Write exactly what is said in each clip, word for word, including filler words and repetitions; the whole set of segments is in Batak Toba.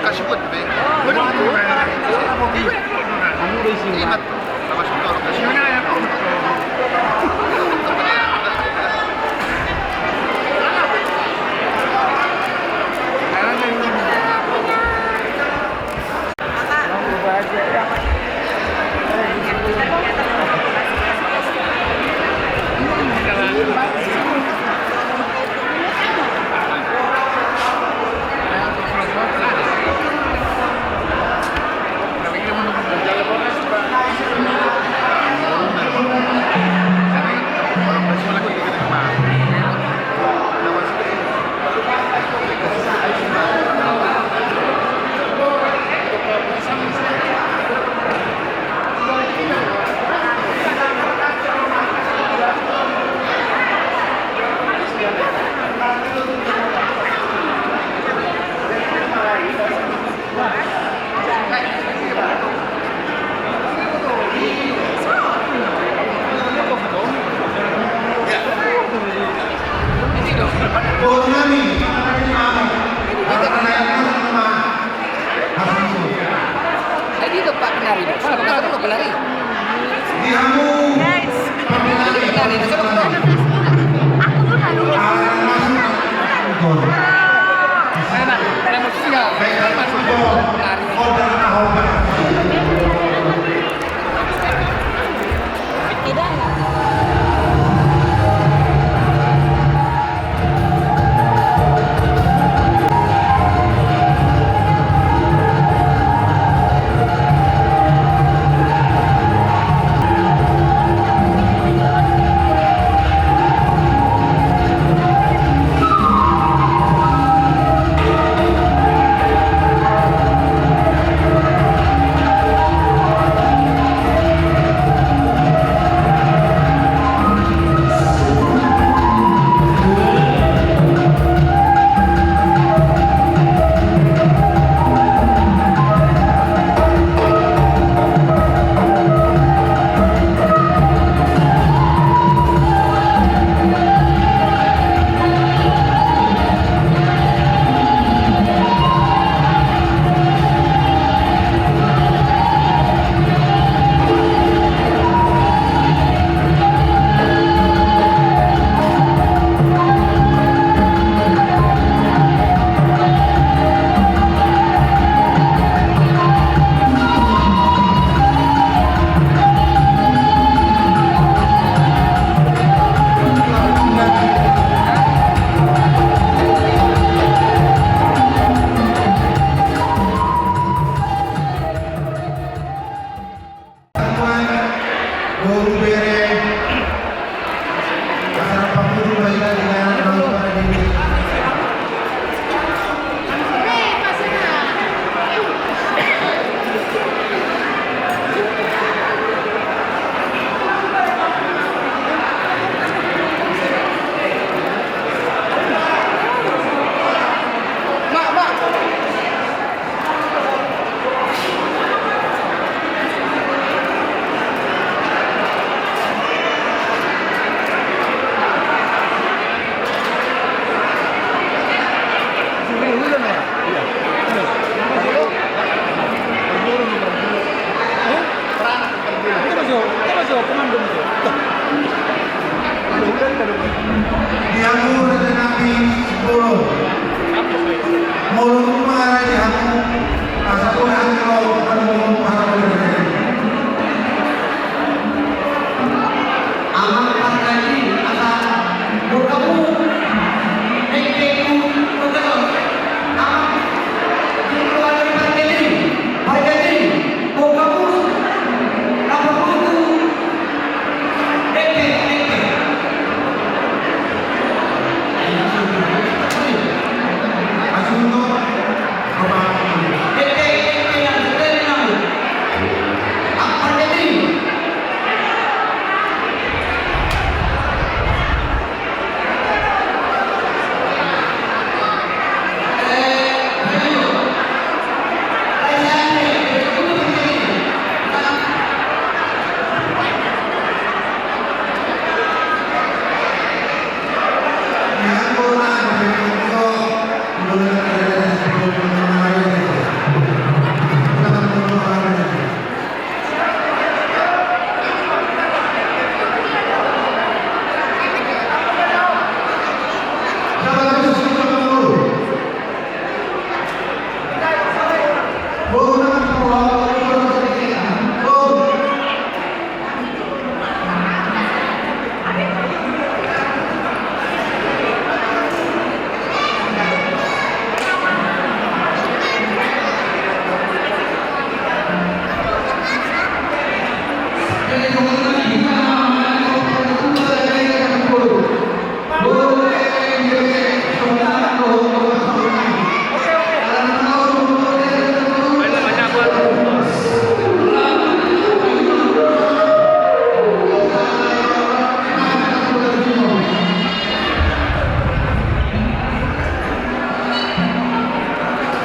Kasih buat, Bang. Benar. Ingat, sama suka orang kasih.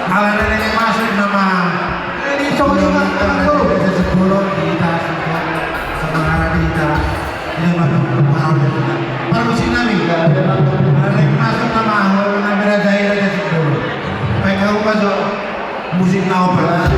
Ala na naeng masuk nama. Ini coba, coba, coba. Sebelum kita, sama arah kita. Ini masuk, mau kita. Permisi nami. Ala naeng masuk nama, hol nami Raja Ira, Raja Sipolo. Baik, kamu masuk. Musik na opera.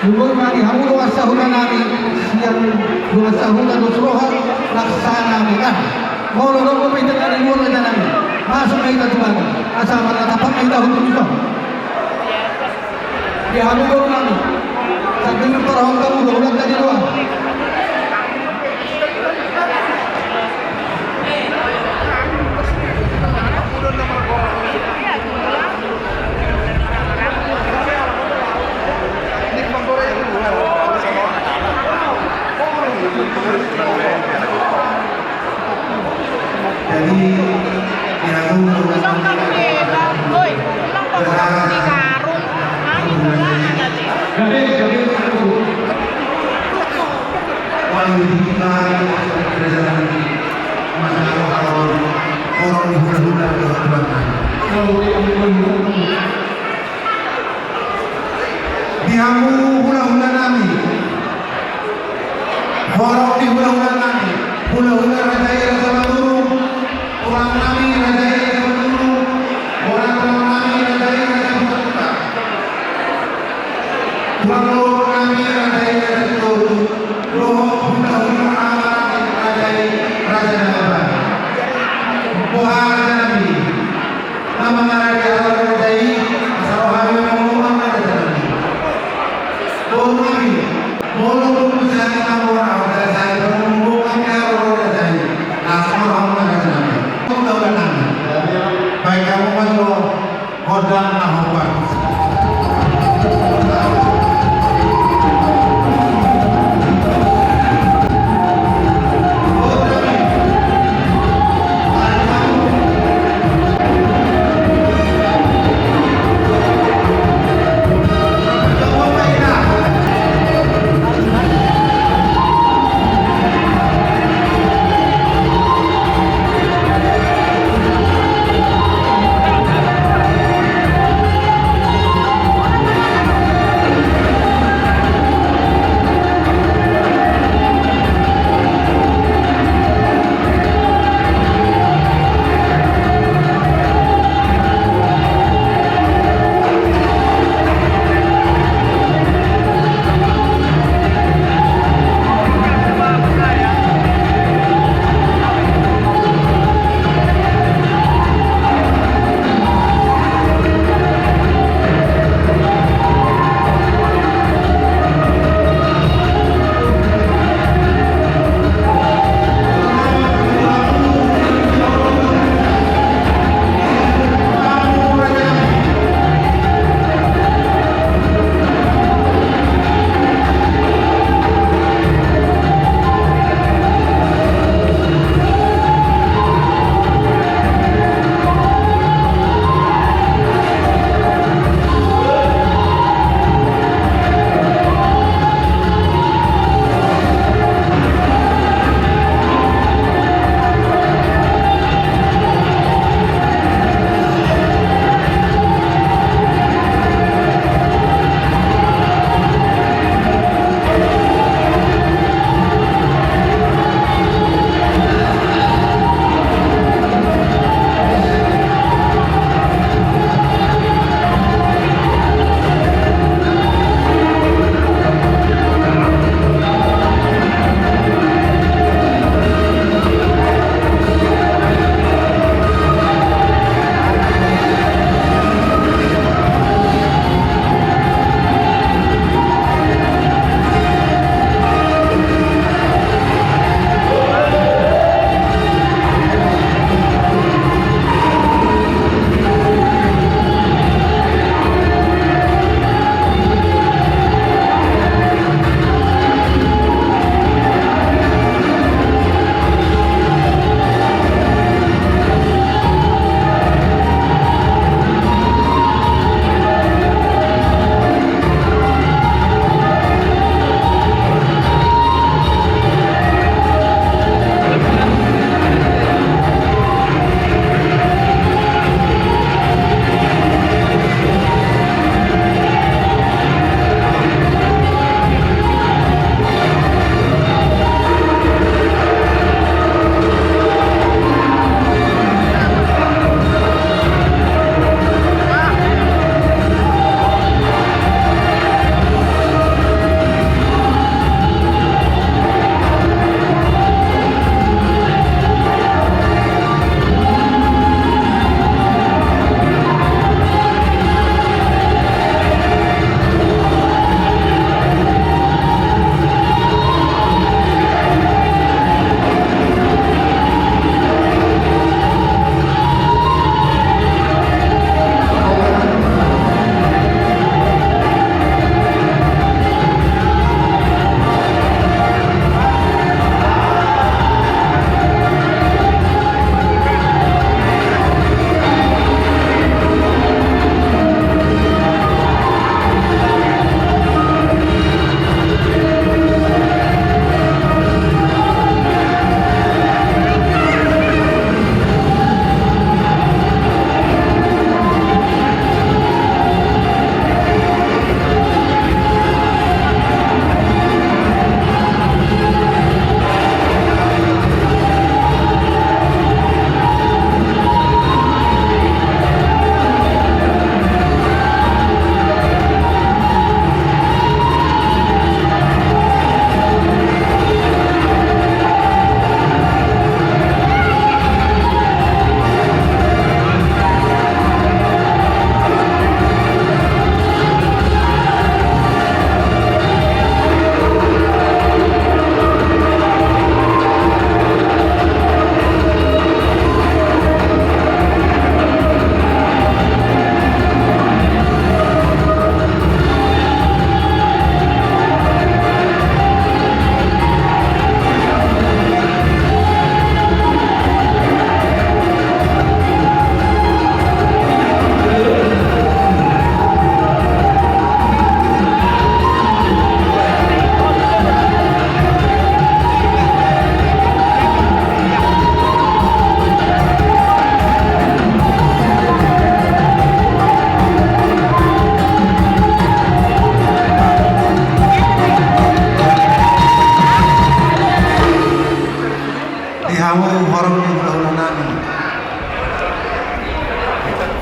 Dungoi ma di hamu dongan sahuta nami, sian dongan sahuta dos roha, laksa nami kan. Molo dong dope ita na di luar aja nami. Masuk ma ita tu bagas. Asa marnatapak ma ita hutu bisa. Di hamu dongan nami. Sambil parhongkang udah udah tadi doang. Jadi, ya, di hamu hulahula nami. Horong ni hulahula nami. Hulahula raja i Raja Maduru. Tulang nami raja i Raja Maduru. Bona tulang nami raja i Raja Maduru. Tulang lolo nami raja i Raja Maduru. Dohot hulahula ama nami raja i Raja Maduru. Boha raja nami. Nama maradi alam raja i, asa roha i mangomong raja nami. Boru nami, molo dung bisa ni mangomong raja i, mangomong raja i, asa roha i raja nami. Kau tahu kan nami? Baik kamu mas lo, kodang na hombar.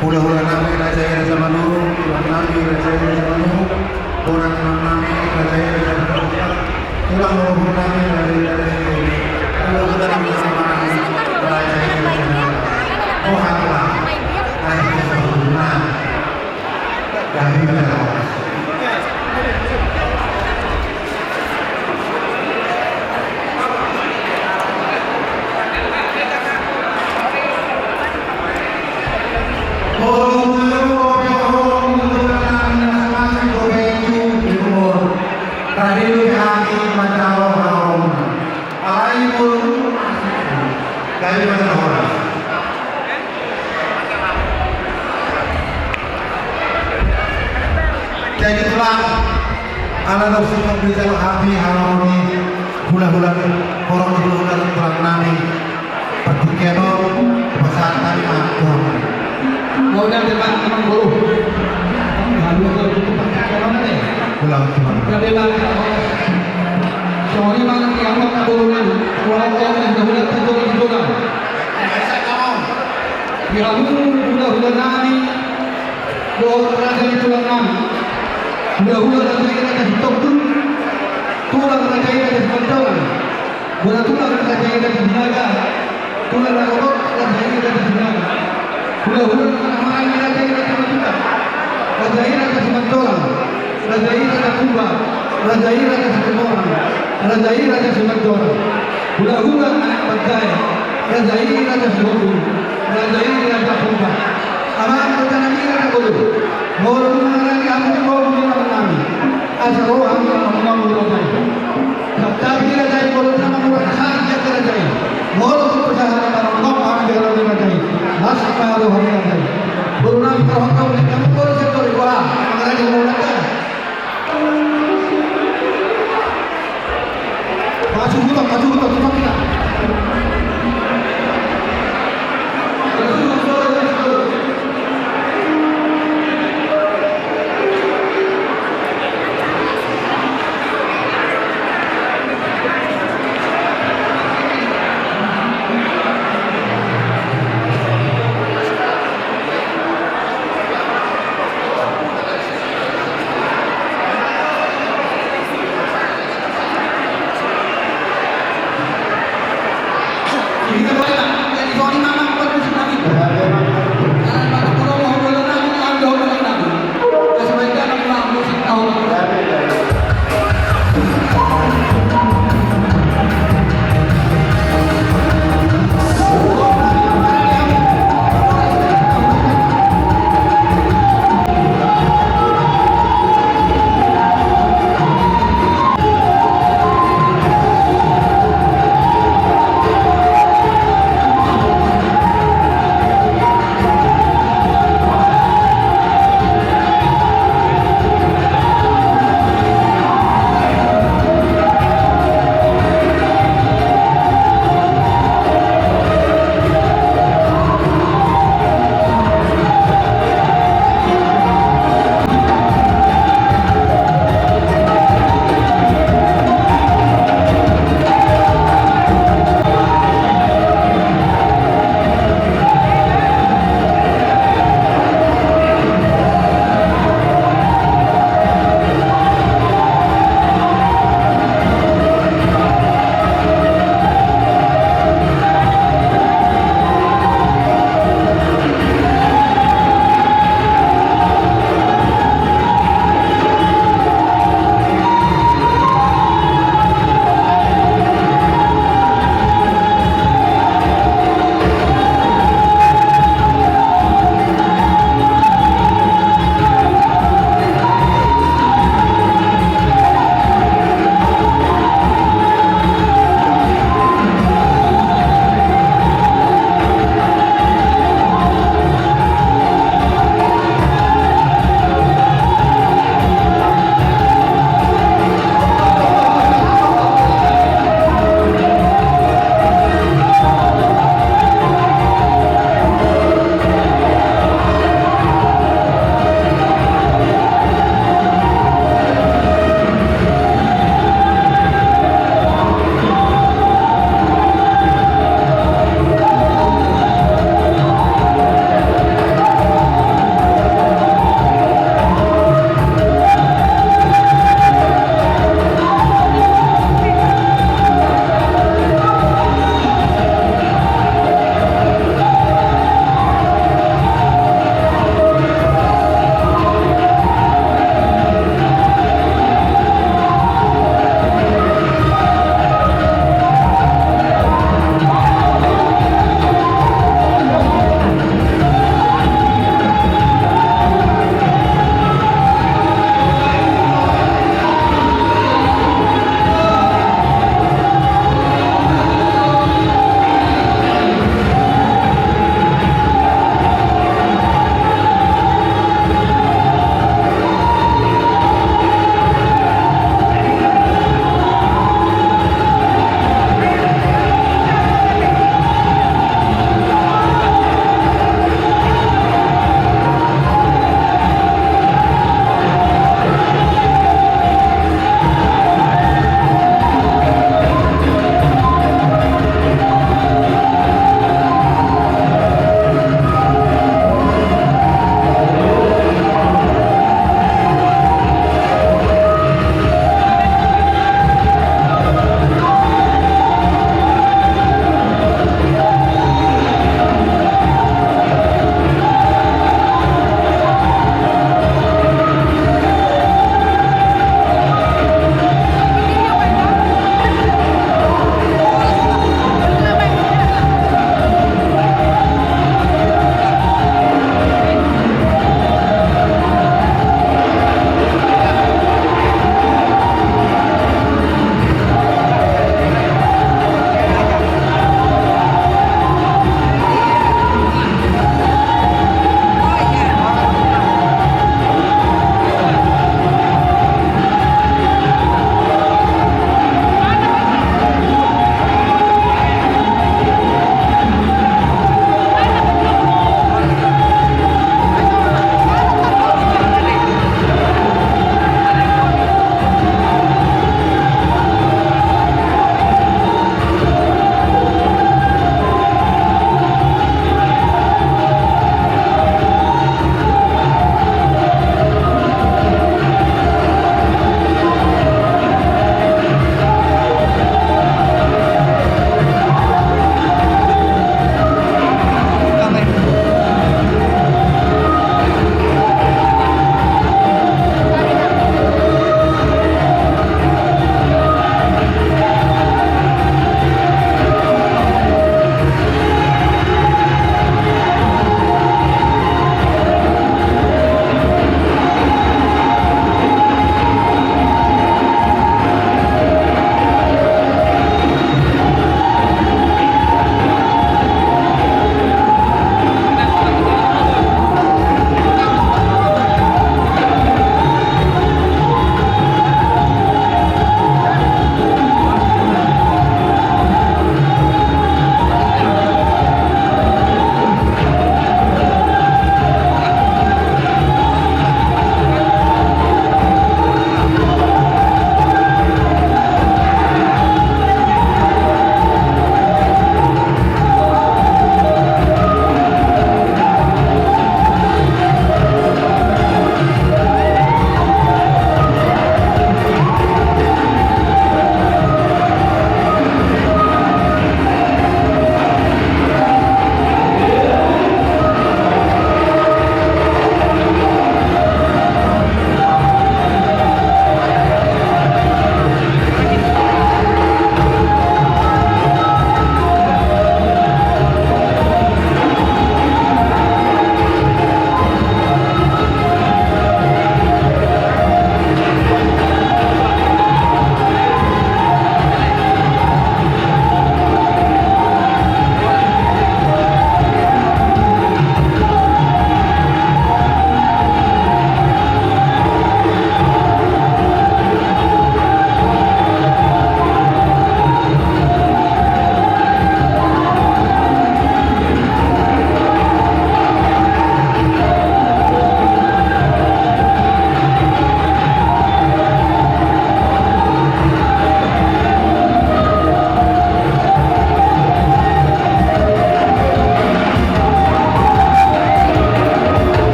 Hulahula nami Raja i Raja Manurung, tulang nami Raja i Raja Manurung, borat tulang nami Raja i Raja Manurung, tulang boru nami Raja i Raja Manurung, hulahula nami Raja i Raja Manurung, bohat tulang, Raja i Raja Manurung. Gabe ma jala horas. Jadi tulang, ala dong singkop di dalam hati, halo ni hulahula, horong hulahula tulang nami. Partingkian on, pasahat hami ma tu hamu. Mau dan depan teman guru. Halo, kalau gitu pakai apa namanya? Ulang, ulang. Gabe ma jala horas. Songon i ma di hamu angka boru nami, ulang, ulang, ulang, ulang. Di hamu hulahula nami, dohot raja ni tulang nami. Hulahula Raja i Raja Sitompul, tulang Raja i Raja Simanjorang, bona tulang Raja i Raja Sinaga, tulang na gogot Raja i Raja Sinaga. Hulahula na marhaha i Raja i Raja Simanjorang, Raja i Raja Simanjorang, Raja i Raja Purba, Raja i Raja Situmorang, Raja i Raja Simanjorang. Hulahula anak panjae, Raja i Raja Sihondul, Raja i Raja Purba. Amang raja nami, raja golu. Molo dung mangarani hamu di boru ni amang nami, asa ro hami manongtong di raja i. Tapi raja i, molo na mangurat hami di raja i, molo tung pasahat na manongtong hami di raja i, las ma roha ni raja i. Boru nami, parhongkap ni hamu boru sektor i, boha mangarani hamu nangkin. Masuhuton, masuhuton, suhuton kita.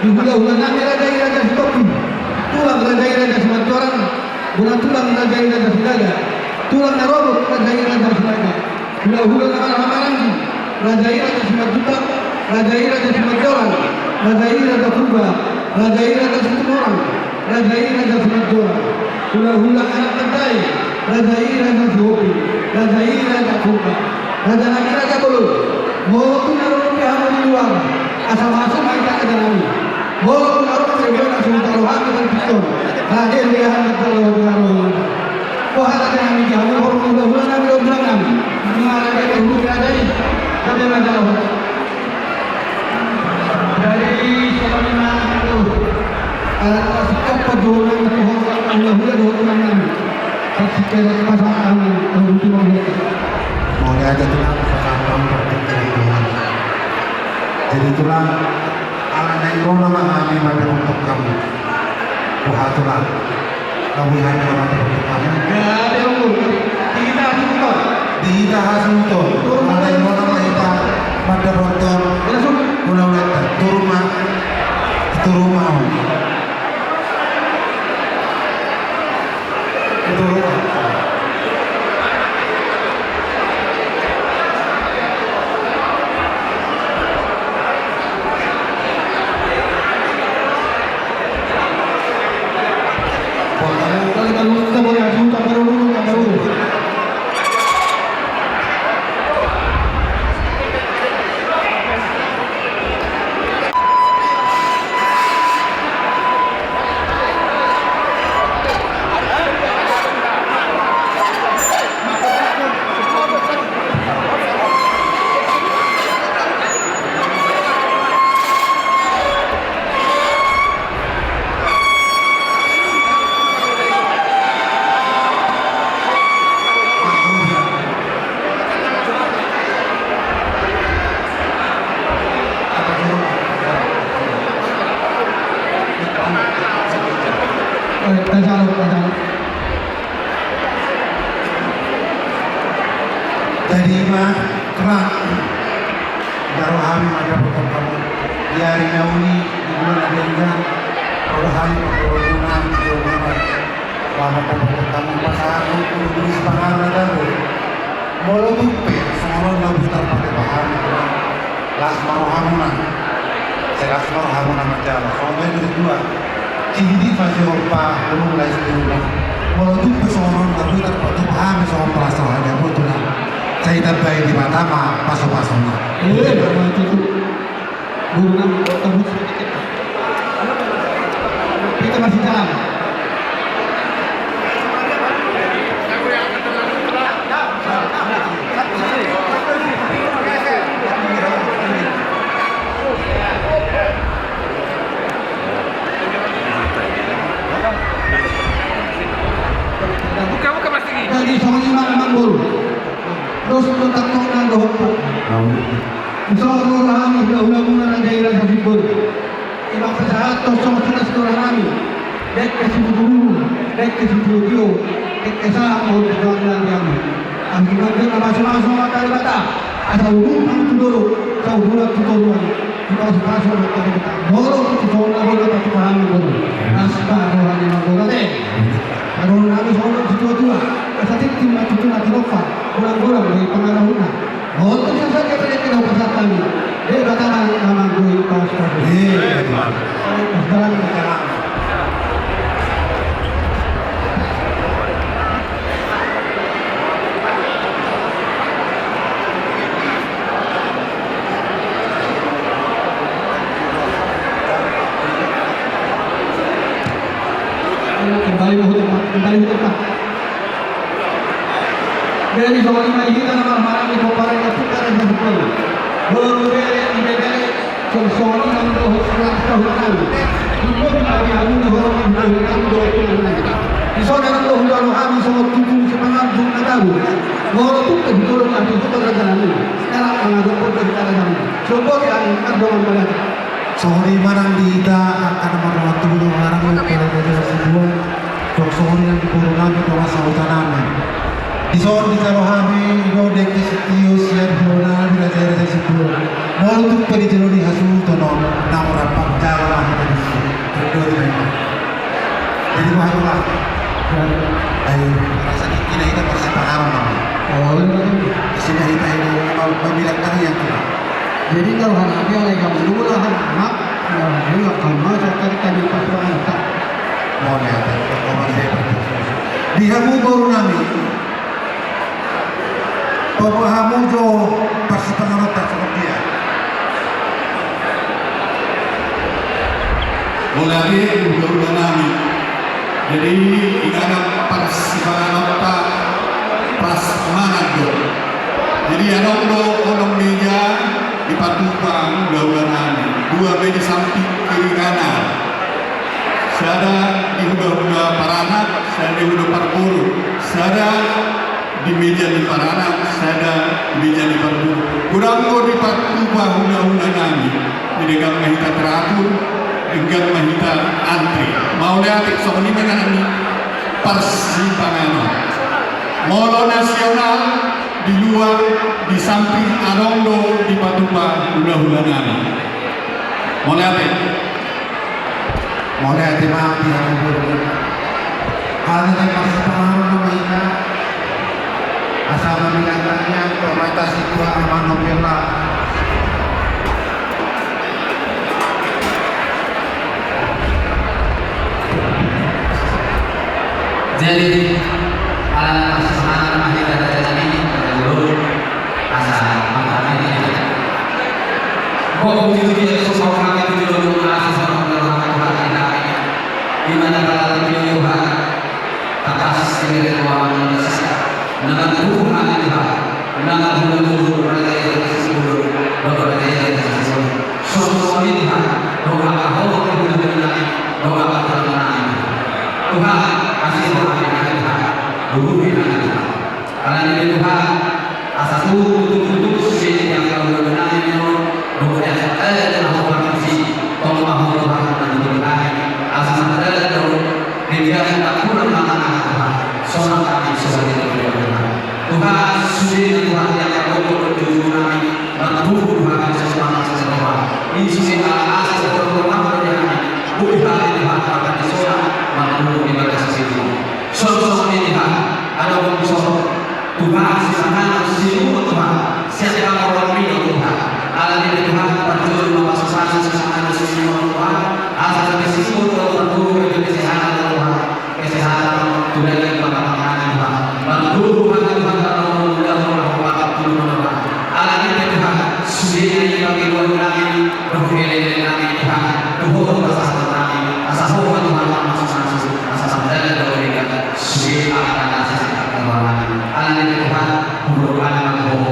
Hulahula nami raja i Raja Sitompul, tulang raja i Raja Simanjorang, bona tulang raja i Raja Sinaga, tulang na robot raja i Raja Sinaga, hulahula na marhaha maranggi, raja i Raja Simanjuntak, raja i Raja Simanjorang, raja i Raja Purba, raja i Raja Situmorang, raja i Raja Simanjorang, hulahula anak mandai, raja i Raja Sihombing, raja i Raja Purba, raja nami Raja Bolon. Molo tung na ro pe hamu di luar, asa masuk ma hita raja nami. Molo tung na ro pe, boi na so hita rohami marpinton. Raja i raja nami, raja i raja nami. Boha raja nami, di hamu horong hulahula nami, do bilang nami. Nunga raja i, hulahula raja i. Raja i raja nami. Jadi songon i ma, aduh. Ala na sikap pajuhongan tu horong hulahula dohot tulang nami. Pasikap pasahat hami, aduh, tu horong. Mauliate tulang, pasahat hami, pasahat hami. Jadi tulang, ala naeng ro nama hami mandapothon hamu. Boha tulang. Di hita hasuhuton. Di hita hasuhuton. Ala naeng ro nama hita mandapothon. Hulahula, turun ma. Turun ma. Turun ma. Jadi ma, tulang, baru hami mandapothon hamu di ari na uli di bulan na denggan. Baru hami mandapothon hamu di ari na uli. Selamat mandapothon hamu, pasahathon hamu tu pangarangan na tabo. Molo tung pe songon on na boi tarpatupahon, las ma rohamuna. Sai las ma rohamuna manjalo. Songon i do dua. Sihidit ma sihompa, bulung lais di rumah. Molo tung pe songon on na boi tarpatupahon songon palas rohana, botul na. Sai tambai Debata ma pasupasuna. Eh, nama itu tu. Guru nami, tabut. Kita masih jalan. Buka, buka, Mas Diki. Jadi, songon i ma, Amang Boru. Terus, lu tak tahu nang dohot. Tahu. Dison ro hami hulahula muna raja i Raja Simbur. Ima pasahathon songon silas ni roha nami. Dengke sibuburu, dengke sitiotio, dengke sahat ma tu pangula ni hami. Anggi manggiat na masumasu ma Debata, asa udut ma tu dolok, asa uduran tu toruan. Dipasupasu ma Debata. Molo tung songon na boi na patupahon hami, Boru. Las ma roha ni Amang Boru ate. Asa hami songon situatua, asa tintin ma tutu na tinompa, golang-golang do i pangarahutna. Molo tung sasaja pe dengke na hupasahat hami, Debata ma na manggoi pasupasu. Kembali ma tu tempat, kembali ma tu tempat. Jadi songon i ma di hita na marhahamaranggi, pomparan ni Raja Simbur. Boru, bere, ibebere, songon i ma dohot sahutanami. Tumpu ma di hamu di horong ni hulahula nami dohot tulang nami. Dison do hujalo hami songon tutu sipangarangan na tabo. Molo tung pe di tolong ate tu raja nami. Sekarang mangadophon tu raja nami. Somboti angka dongan malihat. Songon i ma nang di hita angka na mardongan tubu, dongan hamu, pala raja Sibuan. Jong songon i nang di boru nami, dongan sahuta nami. Dison dijalo hami do dengke sitio sian hulahula nami raja i Raja Sibuan. Molo tung pe dijalo ni hasuhuton on, na murah panjang. Ayo, rasa tingki na hita pasti panganon nama. Oh, iya. Sehingga hita ini memilah kalian tuh. Jadi kalau hari ini oleh kamu dulu lah, mak, ya, ini akan mau saya cari tadi pas banget, tak? Mau lihat, ya, kalau saya pergi. Di hamu boru nami. Paboa hamu jo parsipanganonta songon dia. Mauliate, hulahula nami. Jadi ingana parsipanganonta, prasmanan do. Jadi adong do onom meja dipatupa hulahula nami. Dua meja samping kiri kanan. Sada di hulahula paranak, sada di hulahula parboru. Sada di meja ni paranak, sada di meja ni parboru. Godang do dipatupa hulahula nami. Jadi denggan ma hita teratur, denggan ma hita antri. Mauliate, songon i ma ingana ni parsipanganon. Molo nasional, di luar, di samping adong do dipatupa hulahula nami. Mauliate. Mauliate ma di hamu boru. Ala ni parsipanganon nama hita. Asa mamilang tangiang tu Amanta Situa Amang Nopela. Jadi ala ni parsipanganon nama hita, raja nami, raja boru. Asa mangkatai. Kok begitu dia, terus mau kami di dulu, asa sama dengan orang Tuhan kita. Di mana pada video Tuhan, atas sendiri ruangan Indonesia. Dengan Tuhan ada Tuhan. Dengan Tuhan dulu, raja yang kasih dulu, bapak raja yang kasih dulu. Semua ini Tuhan, doa kau, doa kau, doa kau, doa kau. Tuhan, kasih doa Tuhan, dulu Tuhan. Ala ni i Tuhan, asa tutu, tutu, tutu, sude di angka hulahula nami on, dohot di angka, eh, di angka hulahula nami, tolong ma Ho Tuhan, manjou hami, asa mardalan do, di angka hulahula nami Tuhan, sonang hami, sonang hami, Tuhan. Tuhan, sude Tuhan, di angka gogo, gogo, gogo nami, mantubu Tuhan, asa semangat, asa semangat. Isi ala asa, asa, asa, asa, asa, asa, boi hami Tuhan, makan di sonang, mantubu di bagas situ. Songon i Tuhan, adong songon Tuhan, sipanganon, siuhum Tuhan, sian pangorang ni Tuhan. Ala ni i Tuhan, parjolo ma pasu-pasu sipanganon, siuhum Tuhan. Asa gabe siuhum Tuhan, parjolo gabe kesehatan Tuhan. Kesehatan, tu daging pangkapangan Tuhan. Parjolo Tuhan, Tuhan, parjolo Tuhan, parjolo Tuhan. Ala ni i Tuhan, sude na i panggiluan nami, dohot elek nami Tuhan, dohot pasahaton nami, asa Ho ma Tuhan, pasu-pasu, asa mardalan do denggan. Sude angka na sasintongna rohana. Ala ni i Tuhan, hudoakan ma Ho,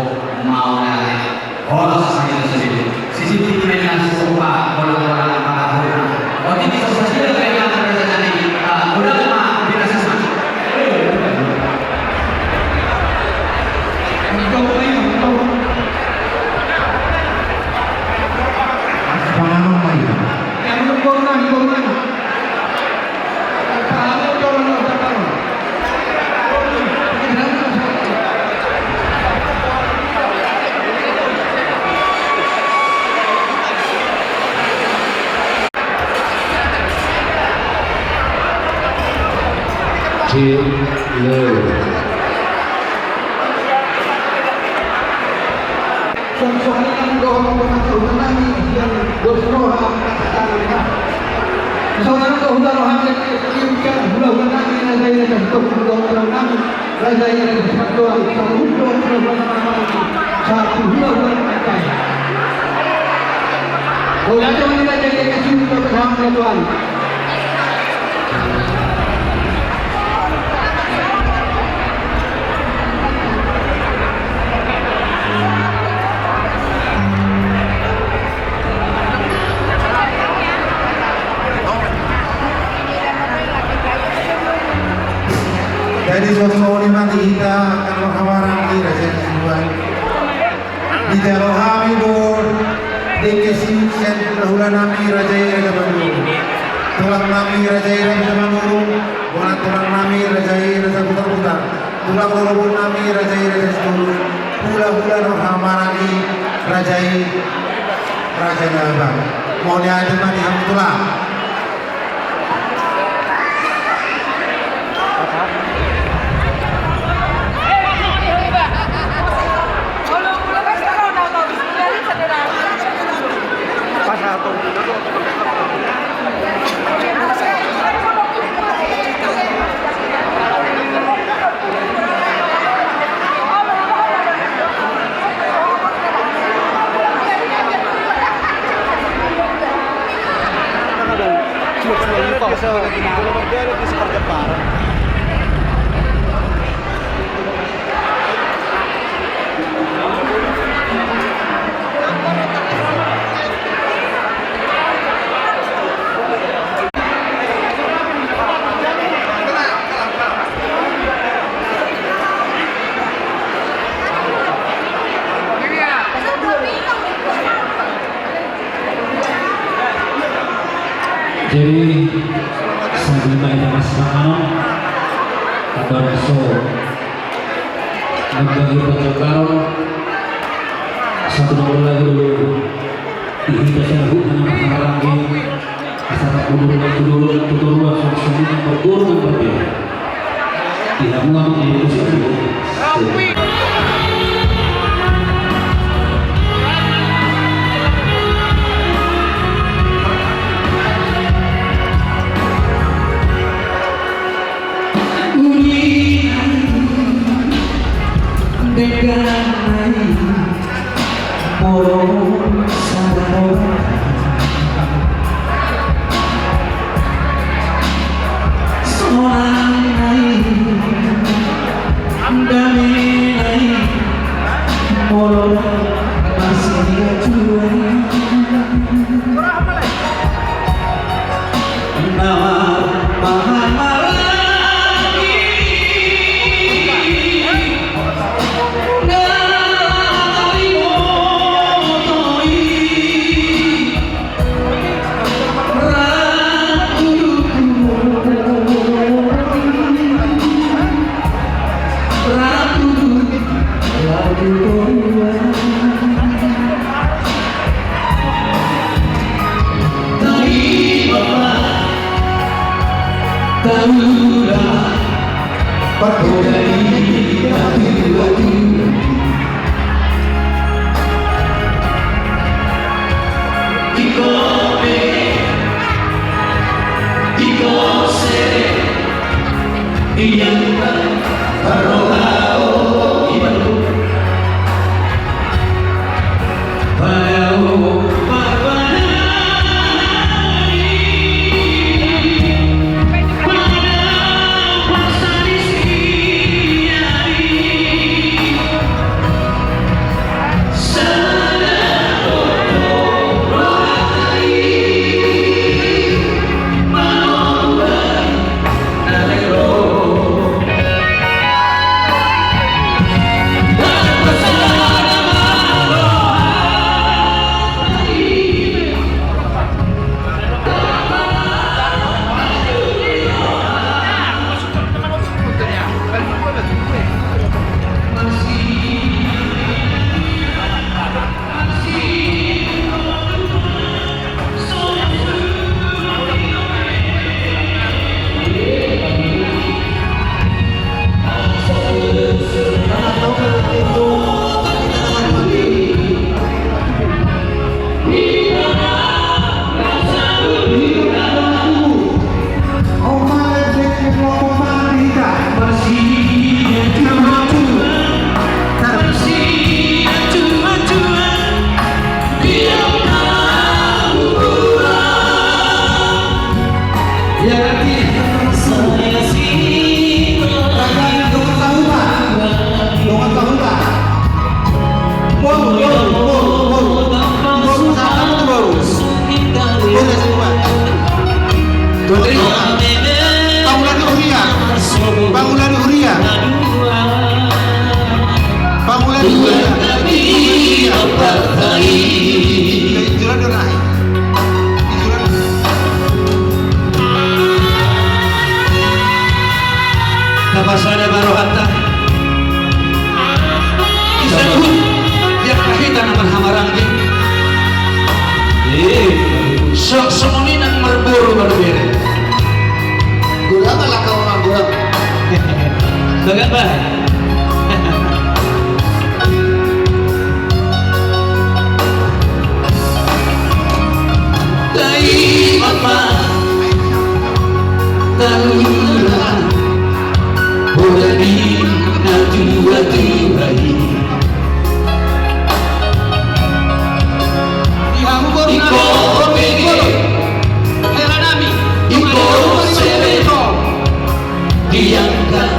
mauliate. Horas ma hita sude. Sisip tingki na sisomba, bola-bola na parahona. Otik so sadia pe na parjajani, ah, godang ma hita sisip. Mas panganon ma hita. Yang belum corona, belum corona. Songon i nang dohot panghataion nami sian dos roha. Songon i nang dohot roha nami, hulahula nami, raja i, raja i, raja i, raja i, raja i, raja i, raja i, raja i, raja i, raja i, raja i, raja i, raja i, raja i, raja i. Mauliate ma di raja i, raja i, raja i, raja i. Jadi songon i ma di hita angka na marhamaranggi, raja i, raja i. Dijalo hami do dengke siuhum sian hulahula nami, raja i, raja Manurung. Tulang nami, raja i, raja Manurung. Bona tulang nami, raja i, raja Butarbutar. Tulang lolobo nami, raja i, raja Sitorus. Hulahula na marhamaranggi, raja i, raja Nabang. Mauliate ma di hamu tulang. Jadi, sambil main sama-sama, kabar so, membagi pertengkaran, satu nomor lagi dulu, di kita selalu nama lagi, asal dulu, dulu, dulu, dulu, langsung semua berguru dan berbeda. Tidak mau menjadi musik. Pangula ni huria. Pangula ni huria. Tapasada ma rohanta. Isahut, ia hita na marhamaranggi. Eh, so, songon i nang marboru marbere. Godang ala kau ma godang. Bagan bah. Taima ma, taula, bola ni natuatua i. Iko, iko, iko. Iangkat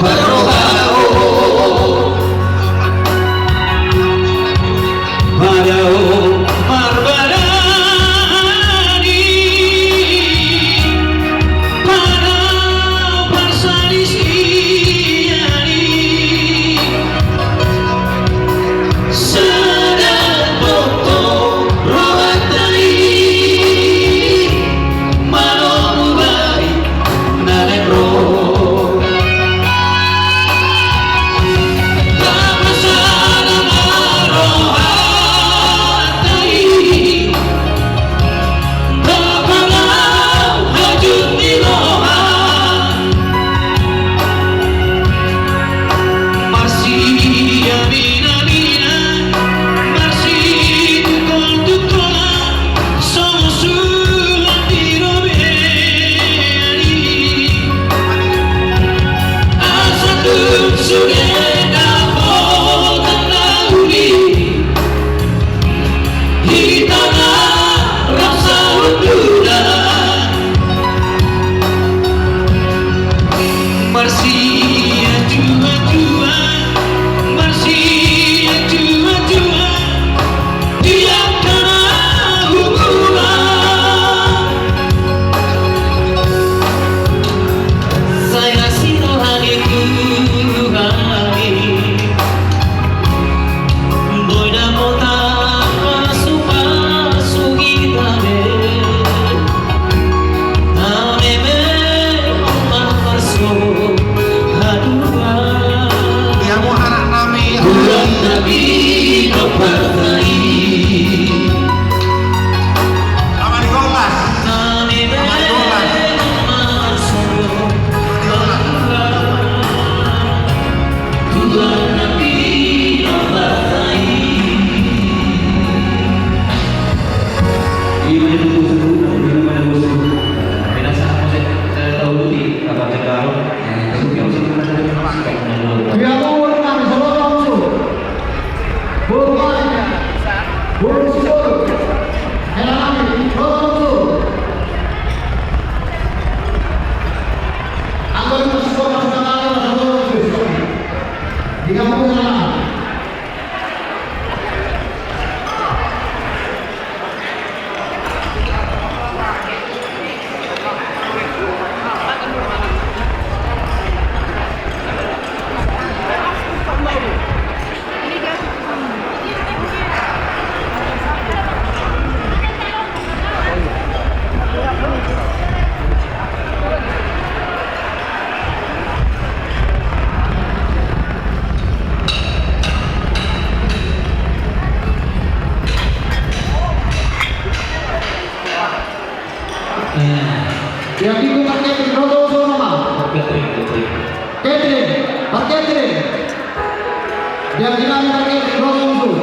parrohaon, padaon marbadani, padaon parsalisian i. Sada tongtong rohanta i, manomu baen na naeng ro. Tapasada ma rohanta i, tapadaon hajut ni roha. Marsiaminaminan, marsitungkoltungkolan, songon sulang di robean i. Asa tung sude dapotan na uli, hita na rap saundulan. Marsianjuanjuan, marsianjuanjuan di angka na hurang. Sai asi roha ni Tuhan i. Boi dapotan pasupasu hita be. Nami memang marsohaduan. Ia muharat nami. Tuhan nami do partai. Aman di Kompas. Nami memang marsohaduan. Ia, di Pak Ketrin, ro do songon on ma. Pak Ketrin, Pak Ketrin. Dia bilang Pak Ketrin, ro do songon on.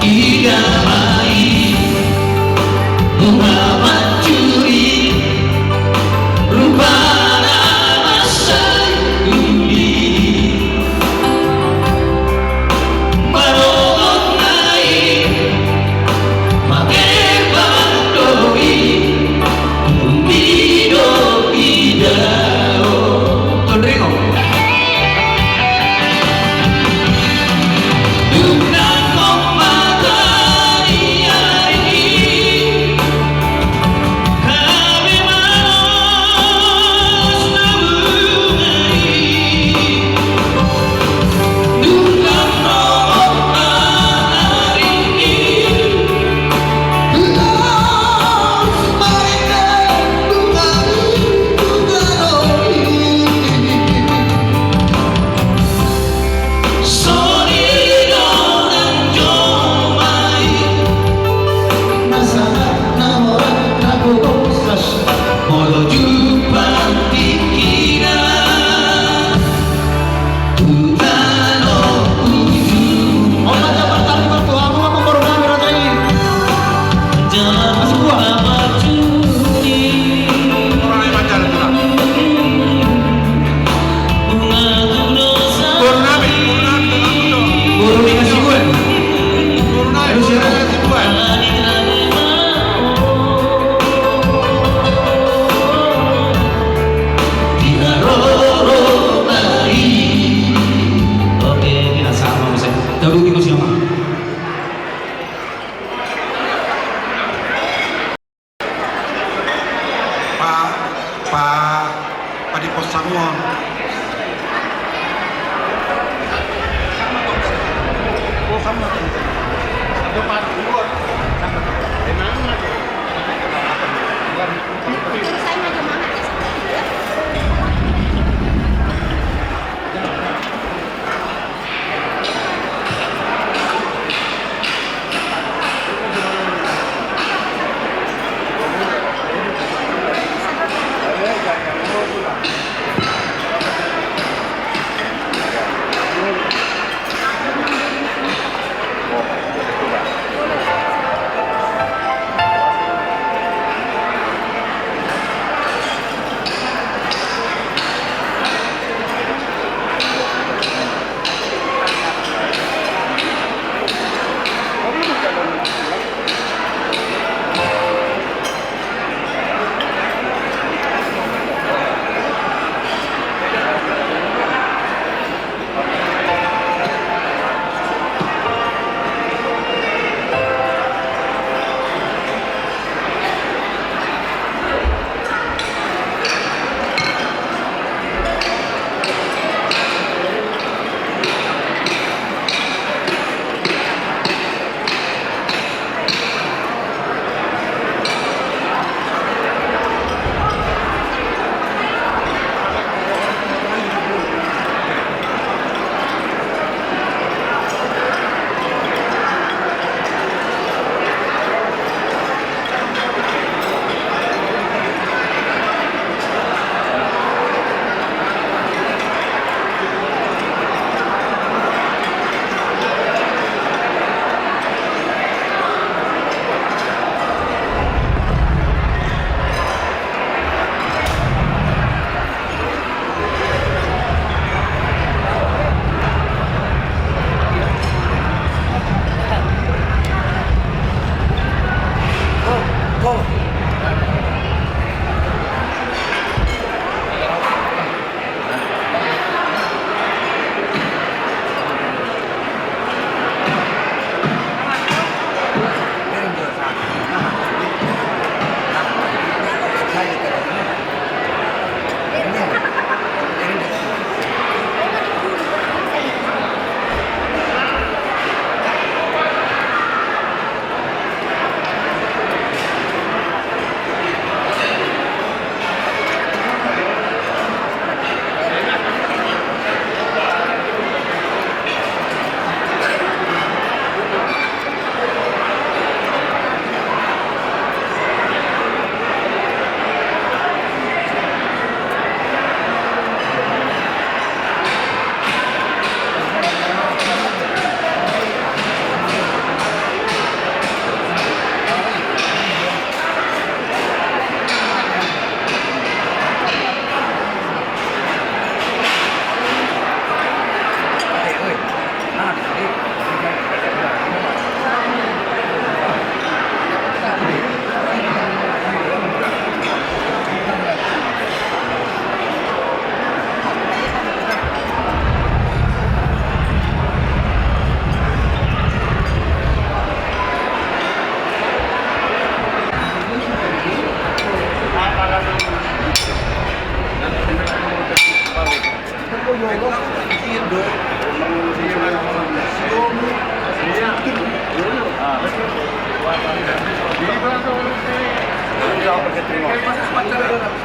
Ida ma i bunga mancuri, rupana mansai uli. Marogot na i, magerbang do i, uli do ida o. Tondringo. Pa, pa, padiposangon.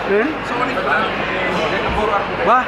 Eh? Wah.